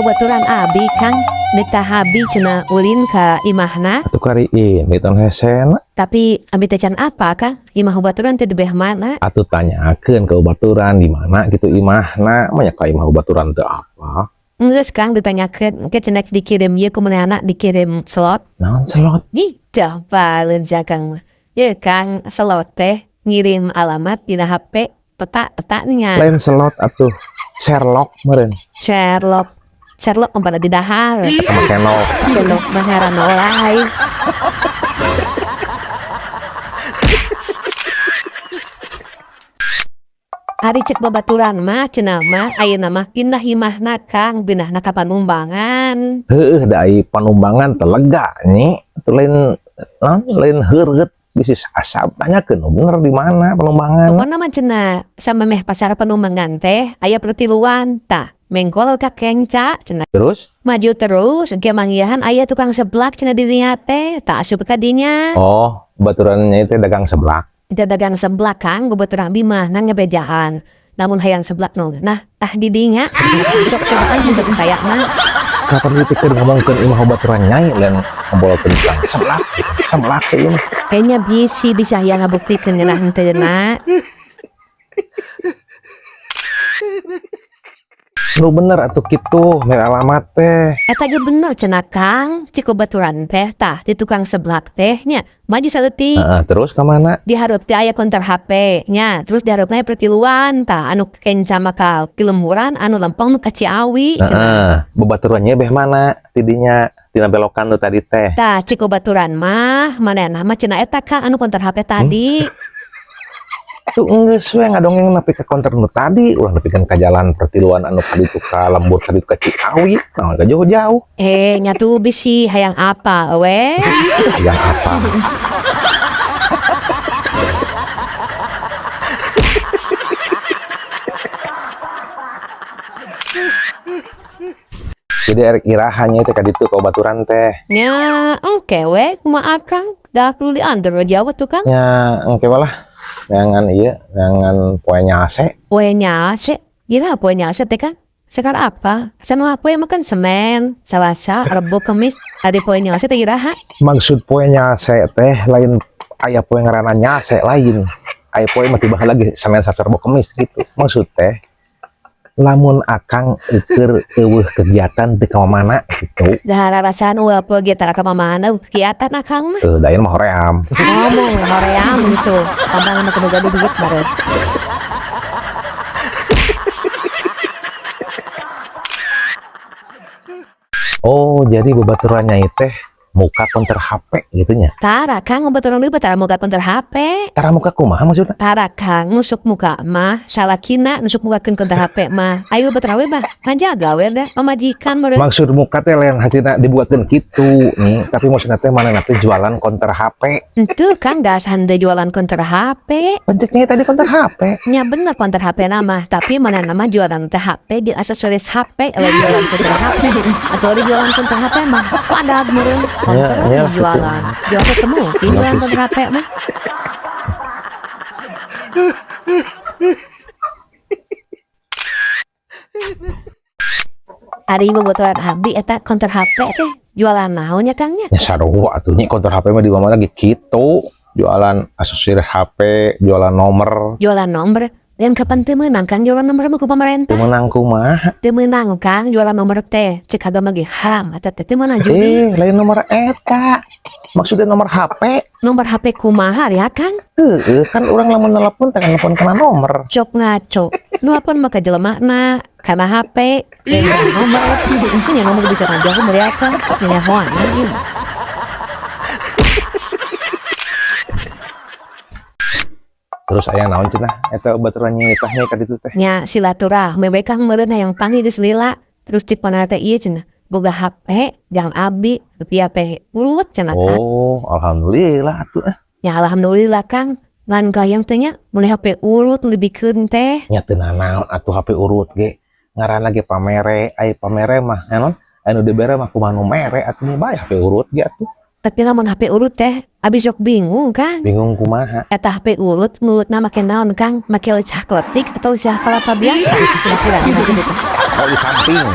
Babaturan abi Kang nitah abi cenah ulin ka imahna. Atuh kari ini tong hesena. Tapi abi teh can apa Kang? Imah babaturan teh di beh mana? Atuh tanyakeun ke babaturan di mana gitu imahna, manya ka imah babaturan teu apa. Geus Kang ditanyakeun, engke cenah dikirim ieu ku manehna dikirim slot. Naon slot? Ih, teu apaleun sia Kang mah. Yeuh Kang, slot teh ngirim alamat dina HP peta-peta nya. Lain slot atuh, Sherlock meureun. Sherlock. Sherlock mah pada di dahar. Eta mah kenok. Sherlock mah ngaran lain. Ari cek babaturan mah cenah mah ayeuna mah pindah imahna Kang, pinahna ka Panumbangan. Heueuh da ai Panumbangan teh lega nyi, atuh lain naon lain heureut bisi asap tanyakeun nu bener di mana Panumbangan. Pokona mah cenah samemeh pasar Panumbangan teh aya pertiluan tah mengkol ka kenca cenah. Terus? Maju terus engke manggihan aya tukang seblak cenah di dinya teh tah asup ka dinya. Oh, baturannya teh dagang seblak. Teu dagang seblak Kang, babaturan abi mah na ngebejaan. Lamun hayang seblak nu nah tah di dinya sok cobaan henteu kaya mah. Kapan ieu teh ngomongkeun imah babaturan nyai lain ngobrolkeun tukang seblak, seblak teh ieu mah. Kayaknya bisi bisa hayang ngabuktikeun ngeunah henteuna. Nu bener atuh kitu mere alamat teh. Eta ge bener cenah Kang, cik babaturan teh tah di tukang seblak teh nya maju saeutik. Heeh, terus ka mana? Di hareup teh aya konter HP nya, terus di hareupna aya pertiluan tah anu kenca mah ka Kilemburan, anu lempeng nu ka Ciawi cenah. Heeh, babaturannya beh mana ti dinya tina belokan nu tadi teh. Tah cik babaturan mah manehna mah cenah eta Kang anu konter HP tadi. Tuh enggeus we ngadongeng nepi ka konter nu tadi, ulah nepikeun ka jalan pertiluan anu ka ditu ka lembur ka ditu ka Ciawi, naon ka jauh-jauh. Eh, nya tuh bisi hayang apa we? Hayang apa? Jadi erek iraha nya teh ka ditu ka babaturan teh. Nya engke we kumaha Kang? Da perlu diantar we jauh tuh Kang. Nya engke we lah. Neangan ieu, neangan poe nyase. Poe nyase? Gila poe nyase teh Kang? Sekarang apa? Sama poe makan Senin, Selasa, Rebo, Kamis, ada poe nyase teh iraha? Maksud poe nyase teh lain aya poe ngaranna nyase lain. Aya poe mah tiba lagi Senin, Selasa, Rebo, Kamis gitu. Maksud teh lamun akang eueur eueuh kegiatan teu ka mana gitu. Dah rarasaan eueuh poe ge tara ka mamana kegiatan akang mah. Heuh, da ayeuna mah hoream. Ngomong hoream gitu. Tambah mah kudu gaduh duit bareut. Oh, jadi babaturan nyai teh muka konter HP gitu nya. Tara Kang babaturan deui tara muka konter HP. Tara muka kumaha maksudna? Tara Kang nusuk muka mah salakina nusuk mukakeun konter HP mah. Ayo babaturan we mah ngajaga we da pamajikan meureun. Maksud muka teh lain hasilna dibuatkeun kitu nih, tapi maksudna teh manehna teh jualan konter HP. Henteu Kang gas henteu jualan konter HP. Pencet nyai tadi konter HP. Nya bener konter HP nama, tapi manehna mah jualan teh HP di aksesoris HP lain jualan konter HP. Atau di jualan konter HP mah padag meureun. Konter Ya, ya, jualan. Jualan ketemu, di jualan konter HP mah. Ari babaturan abdi eta konter HP teh jualan naon nya Kang nya? Nya sarua atuh nya konter HP mah di mana lagi kitu. Jualan aksesoris HP, jualan nomor. Jualan nomor. Dan kapan teu meunang Kang jualan nomor mah ku pamarentah? Teu meunang kumaha? Teu meunang Kang jualan nomor teh. Cek agama ge haram eta teh teu meunang judi. Eh, lain nomor eta. Maksudnya nomor HP. Nomor HP kumaha ya Kang? Heeh, kan urang lamun nelpon teh nelpon kana nomor. Cok ngaco. Nu apon mah ka jelemana kana HP, lain nomor. Nya nomor bisa ngajauh dari apa? Sok nyahoan ieu. Terus aya naon cenah eta baturan nyitahnya ka ditu teh? Nya silaturahmi we Kang meureun hayang panggih geus lila. Terus cik panara teh ieu cenah boga HP jang abi tapi HP urut cenah Kang. Oh, alhamdulillah atuh eh. Ya alhamdulillah Kang. Ngan gayeng teh nya meuli HP urut nu dibikeun teh. Nya teu nanaon atuh HP urut ge. Ngaranna ge pamere, ai pamere mah naon? Anu dibere mah kumaha nu mere atuh nya bae HP urut ge atuh. Tapi lamun HP urut teh abi sok bingung Kang. Bingung kumaha? Eta HP urut mulutna make naon Kang? Make lecah kletik atau lecah kelapa biasa? Kira-kira gitu teh. Oh di samping.